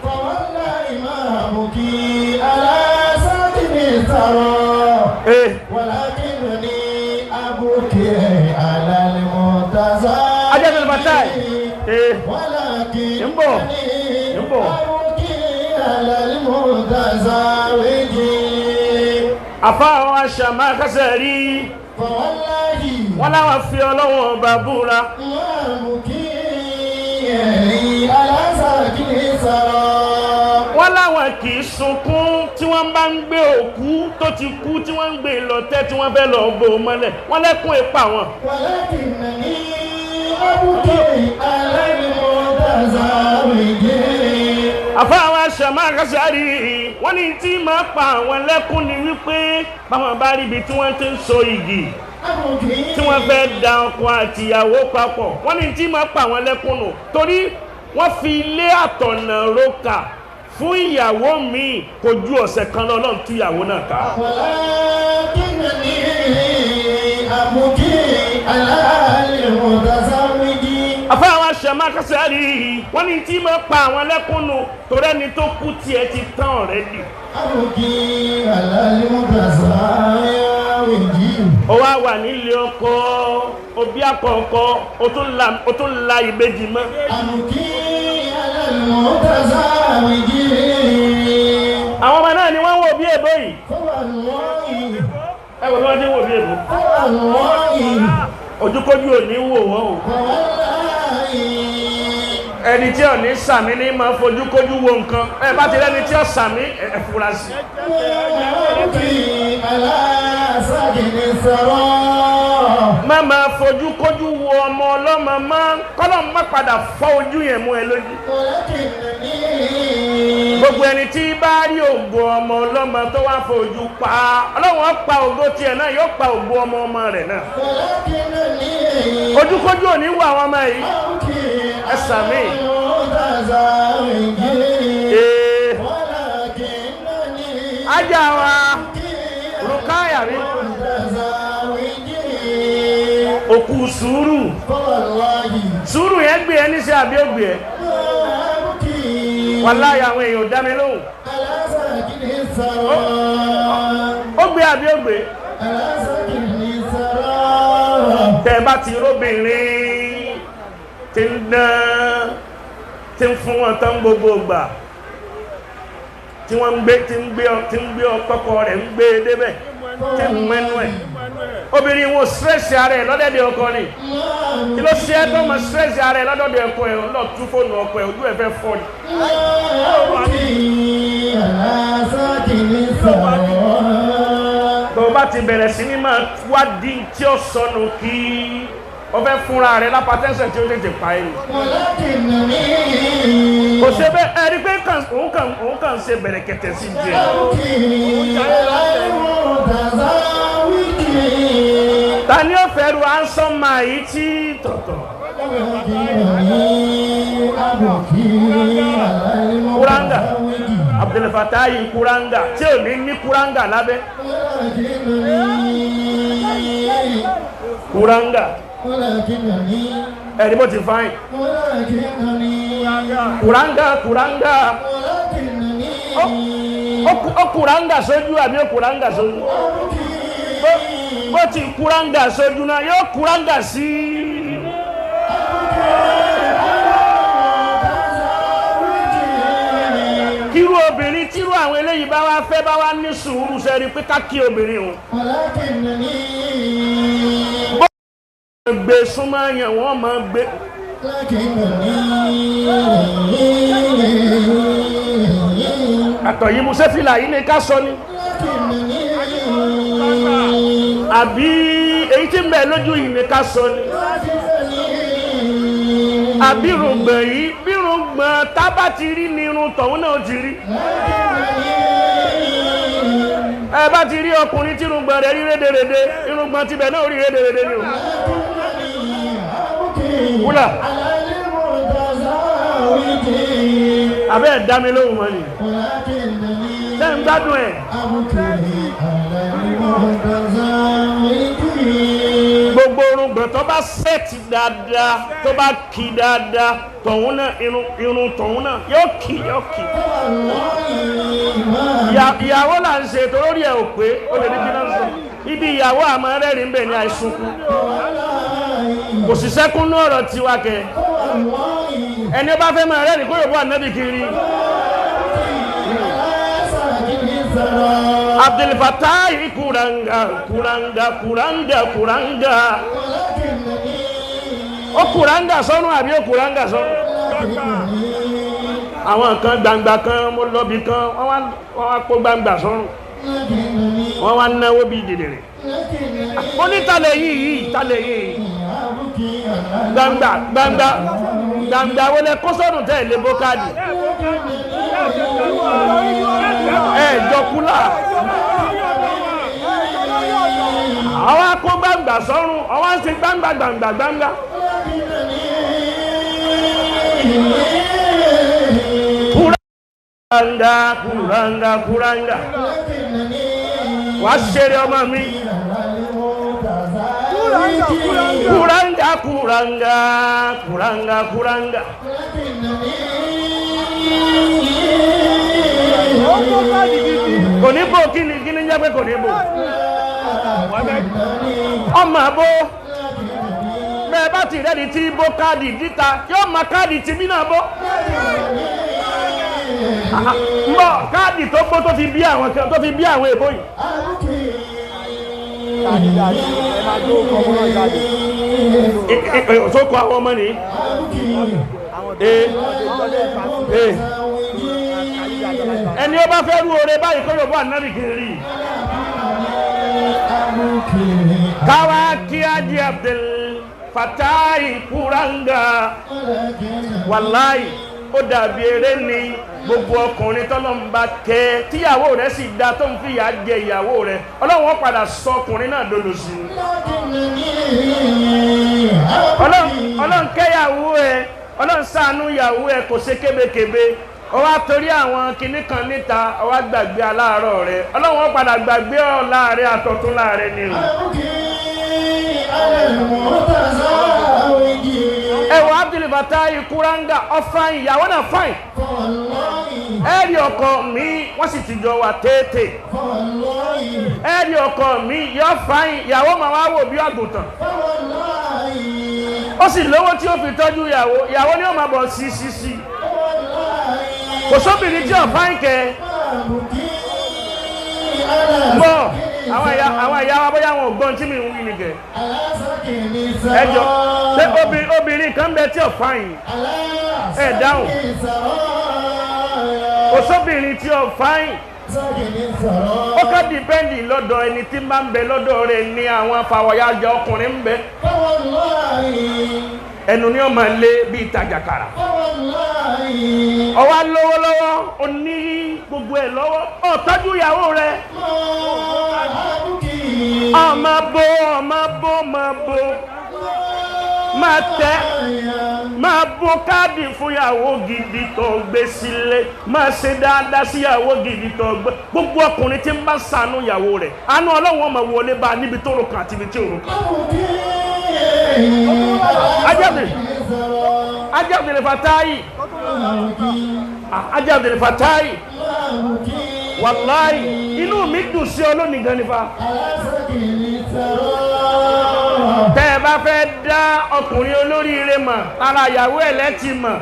فوالله ما أبكي على ساكن الثرى Ee. ولكنني أبكي على المتزاوج. Ajá tó lè bá táì. Ee. ولكنني Ń bọ̀. Ń bọ̀. أبكي على المتزاوج. Àfa àwọn aṣàmá kásẹ̀ rí. فوالله Wọ́n láwọn fi Ọlọ́wọ́n ọba búra. ما أبكي على ساكن الثرى. Wọ́n láwọn kì í sunkún tí wọ́n bá ń gbé òkú tó ti kú, tí wọ́n ń gbé lọ tẹ́, tí wọ́n fẹ́ lọ bò ó mọ́lẹ̀. Wọ́n lẹ́kún ipa wọn. ولكنني أبكي على المتزاوج. Àfa àwọn aṣàmá kásẹ̀ rí, wọ́n ní tí máa pa àwọn lẹ́kún ni wípé báwọn bá rí ibi tí wọ́n ti ń so igi أبكي tí wọ́n fẹ́ da ọkọ àtìyàwó papọ̀, wọ́n ní tí máa pa àwọn lẹ́kún nù, torí wọ́n fi ilé àtọ̀nà roka fún ìyàwó mi kò ju ọ̀sẹ̀ kan lọ, Ọlọ́run tú ìyàwó náà ká. ولكنني أبكي على المتزوج. Àfa àwọn aṣàmá kásẹ̀ rí, wọ́n ní tí máa pa àwọn lẹ́kún nù, torí ẹni tó kú tiẹ̀ ti tán already. أبكي على المتزوج. Ó wá wà nílé ọkọ, òbí àkọ́kọ́, ó tún la ìbejì mọ́. أبكي على المتزوج. Àwọn ọmọ náà ni wọ́n wò bí èbó yìí. فوالله Ẹ wò bí wọ́n ti ń wò bí èbó. فوالله Ojúkójú ò ní wò wọ́n o. فوالله Ẹni tí ò ní sàmí ní máa fojúkójú wo nǹkan. Ẹ bá ti rẹ́ni tí ó sàmí, ẹ fura sí. أبكي على ساكن الثرى. Má máa fojúkójú wo ọmọ ọlọ́mọ mọ́, kọ́lọ́ má padà fọ́ ojú yẹn mú ẹ lójú. ولكنني Gbogbo ẹni tí bá rí ògo ọmọ ọlọ́mọ tó wá fojú pa, Ọlọ́run á pa ògo tiẹ̀ náà, yóò pa ògo ọmọ ọmọ rẹ̀ náà. ولكنني Ojúkójú ò ní wo àwọn ọmọ yìí. أبكي Ẹ sàmì. المتزوج. Ee. ولكنني Ajá wa أبكي Rukaya mi. المتزوج. Òkú sùúrù. فوالله Sùúrù yẹn gbé ẹ níṣẹ́ àbí ó gbé ẹ? ما أبكي Wàláyé, àwọn èèyàn ò dá mi lóhùn. على ساكن الثرى. Ó gbé àbí ó gbé? على ساكن الثرى. Tẹ bá ti róbìnrin tí ń dán, tí ń fún wọn tán gbogbo ìgbà, tí wọ́n ń gbé, tí ń gbé ọ, tí ń gbé ọkọ rẹ̀ ń gbé e débẹ̀, tí ń mẹ́nu ẹ̀, obìnrin wo stress ara ẹ̀ lọ́dẹ̀dẹ̀ ọkọ ni. Kí ló ṣe é tó ma stress ara ẹ̀ lọ́dọ̀dẹ̀ ọkọ ẹ̀? Lọ tú fóònù ọkọ ẹ̀, ojú ẹ̀ fẹ́ fọ́ ni. أبكي على ساكن الثرى. Tó o bá ti bẹ̀rẹ̀ sí ní máa wádìí tí ó sọnù, kí o fẹ́ fúnra rẹ̀ lápatẹ́sẹ̀ tí ó tètè pa ẹ̀ ni. ولكنني Kò ṣe bẹ́ẹ̀, ẹ rí pé òun kàn ṣe bẹ̀rẹ̀kẹ̀tẹ̀ sí díẹ̀. أبكي على المتزوج. Ta ni ó fẹ́ ru handsome man yìí tí tọ̀tọ̀? ولكنني أبكي على Kuranga. المتزوج. Abdulfatayi kuranga tí ò ní ní kuranga lábẹ́. ولكنني Kuranga. ولكنني Ẹ̀rí bó ti fine. ولكنني Kuranga, kuranga. ولكنني Ó kuranga sójú àbí ó kuranga sójú? Bó ti kuranga sójú náà, yóò kuranga sí. Kírú obìnrin tírú àwọn eléyìí bá wá fẹ́, bá wá ní sùúrù, sẹ́rí pé ká kí obìnrin o. ولكنني Gbé súnmọ́ yẹn, wọ́n máa gbé. لكنني Àtọ̀ yìí, musẹ́fìlà yìí ni ká sọ ni. لكنني Àbí èyí tí ń bẹ lójú yìí ni ká sọ ni? Àbí irùngbọ̀n yìí? Bí irùngbọ̀n tábà ti rí ni irun tọ̀hún náà ti rí. Ẹ bá ti rí ọkùnrin tí irùngbọ̀n rẹ̀ rí rédèrèdè, irùngbọ̀n tibẹ̀ náà rí rédèrèdè ni o. Wúlà. على المتزوج. Àbẹ́ ẹ̀ dá mi lóhùn mọ́ ni. ولكنني Ṣé ń gbádùn ẹ̀? أبكي على المتزوج. Gbogbo irùngbọ̀n Irùngbọ̀n tó bá sẹ́ẹ̀tì dáadáa, tó bá kí dáadáa, tọ̀hún náà irun tọ̀hún náà yóò kí yóò kí. Ìyàwó là ń ṣe torí ẹ̀ ò pé ó lè ní kí náà sọ. Ibi ìyàwó àmọ́ rẹ́rìn bẹ̀ ní àìsunkún. Kò sì sẹ́kún ní ọ̀rọ̀ tiwa kẹ. Ẹni ó bá fẹ́ máa rẹ́rìn kó yòówó ànábì kiri. Abdulfatai kuranga kuranga kuranga kuranga. Ó kuranga sọ́nù àbí ó kuranga sọ́nù? Àwọn kan gbangba kan mo lọ́bi kan wọ́n wá kó gbangba sọ́nù. Wọ́n wá náwó bí dìdìrì. Mo ní talẹ̀ yìí talẹ̀ yìí. Gbangba gbangba gbangba wọlé kó sọ́nù tẹ̀ lé bókàdì. Ẹ jọkúlà. Àwọn akó gbangba sọ́run, àwọn ń ṣe gbangba gbangba gbangba. Kuranga kuranga kuranga. Wà á ṣeré ọmọ mi. Kuranga kuranga kuranga kuranga. Kò ní bò kí ni kí ni jẹ́ pé kò ní bò. Ọmọ àbó bẹ́ẹ̀ bá ti rẹ́ni tí bó káàdì díta yóò máa káàdì tìmí náà bó. Mbọ káàdì tó gbó tó fi bí àwọn kan tó fi bí àwọn èbó yìí. Tó kọ àwọn ọmọ nìyí. Ẹni ó bá fẹ́ rú oore báyìí kó yóò bọ́ ànábì kiri. Káwá kí Haji Abdul Fatai Kuranga. Wàláì ó dàbí eré ni gbogbo ọkùnrin tọ́lọ́run bá kẹ́ tíyàwó rẹ̀ sì da tó ń fìyà jẹ ìyàwó rẹ̀ Ọlọ́run ó padà sọ ọkùnrin náà dolòṣì. Ọlọ́run kẹ́yàwó ẹ, Ọlọ́run ṣàánú ìyàwó ẹ kò ṣe kébékébé. Ó wá torí àwọn kinní kan níta, ó wá gbàgbé aláàárọ̀ rẹ̀. Ọlọ́run ó padà gbàgbé ọ̀la rẹ̀ àtọ̀tún láàrẹ̀ ni o. Ẹ wo Abdul Fatai Kuranga ọ̀fáìn ìyàwó náà fáìn. Ẹ̀rí ọkọ mi wọ́n sì ti jọ wà téèté. Ẹ̀rí ọkọ mi yọ fáìn ìyàwó máa wá wò bí àgùntàn. Ó sì lówó tí ó fi tọ́jú ìyàwó, ìyàwó ni ó máa bọ̀ sí sí sí. Kò sóbìnrin tí ò fáìn kẹ. Bọ́ àwọn ìyá wa bóyá wọn ò gbọ́n tí mi ń wí ni kẹ. Ẹ jọ ṣé obìnrin kan bẹ tí ò fáìn? Ẹ dáhùn. Kò sóbìnrin tí ò fáìn. Ó ká dìpẹ́ndì lọ́dọ̀ ẹni tí máa ń bẹ lọ́dọ̀ rẹ̀ ní àwọn afàwọ̀yájọ ọkùnrin ń bẹ. Ẹnu ni ó máa lé bí ìtajà kàrà. Ọwá lówó lọ́wọ́, ó ní gbogbo ẹ̀ lọ́wọ́, ó tọ́jú ìyàwó rẹ̀. Ọmọ bó, ọmọ bó, ọmọ bó. Máa tẹ́, máa bó káàdì fún ìyàwó gidi tó gbé sílé, máa ṣe dáadáa sí ìyàwó gidi tó gbé. Gbogbo ọkùnrin tí ń bá ṣàánú ìyàwó rẹ̀, àánú Ọlọ́run ó máa wọlé bá a níbi tó rò kàn àti ibi tí ò rò kàn. Haji Abdul Fatai, Haji Abdul Fatai, wàláì inú mi dùn sí ọ lónìí gan nífa. Tẹ́ ẹ bá fẹ́ dá ọkùnrin olóríire mọ̀, ara ìyàwó ẹ̀ lẹ́tì mọ̀.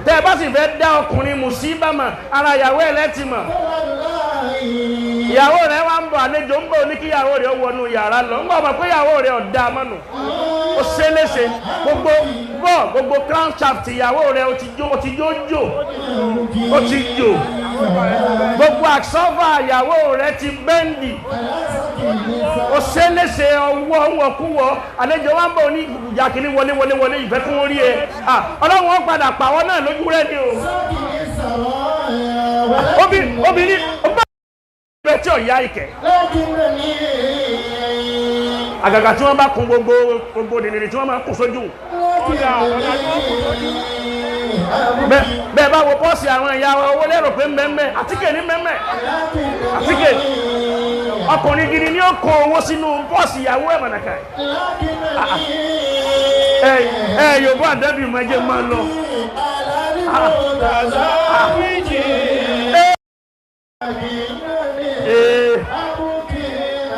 Tẹ́ ẹ bá sì fẹ́ dá ọkùnrin mùsíbà mọ̀, ara ìyàwó ẹ̀ lẹ́tì mọ̀. Ìyàwó rẹ̀ wá ń bọ̀, àlejò ń bọ̀ ní kí ìyàwó rẹ̀ ó wọnú yàrá lọ. Ń bọ̀ mọ̀ pé ìyàwó rẹ̀ ọ̀dà mọ́nu. Ó ṣe léṣe gbogbo bọ̀ gbogbo crown shaft ìyàwó rẹ̀ ó ti jó ó ti jó jò ó ti jò. Gbogbo àsọ́fà ìyàwó rẹ̀ ti bẹ́ndì. Ó ṣe léṣe ọwọ́ wọ̀kúwọ̀ àlejò wá ń bọ̀ ní ìjà kìíní wọlé wọlé wọlé ìfẹ́ kún orí ẹ. Ọlọ́run ó padà pàwọ́ náà lójú rẹ̀ ni o. Obìnrin bẹ tí ò yá ìkẹ́. Àgàgà tí wọ́n bá kun gbogbo gbogbo nìyẹn tí wọ́n máa kún sójú. Bẹ́ẹ̀ bá wo pọ́ọ̀sì àwọn ìyá wa owó lérò pé mbẹ́mbẹ́ àtíkè ní mbẹ́mbẹ́ àtíkè. Ọkùnrin gidi ni ó kó owó sínú bọ́ọ̀sì ìyàwó ẹ̀ mọ̀nàkà. Ẹ ẹ Yorùbá àdẹ́bì mọ̀ ẹjẹ́ máa lọ.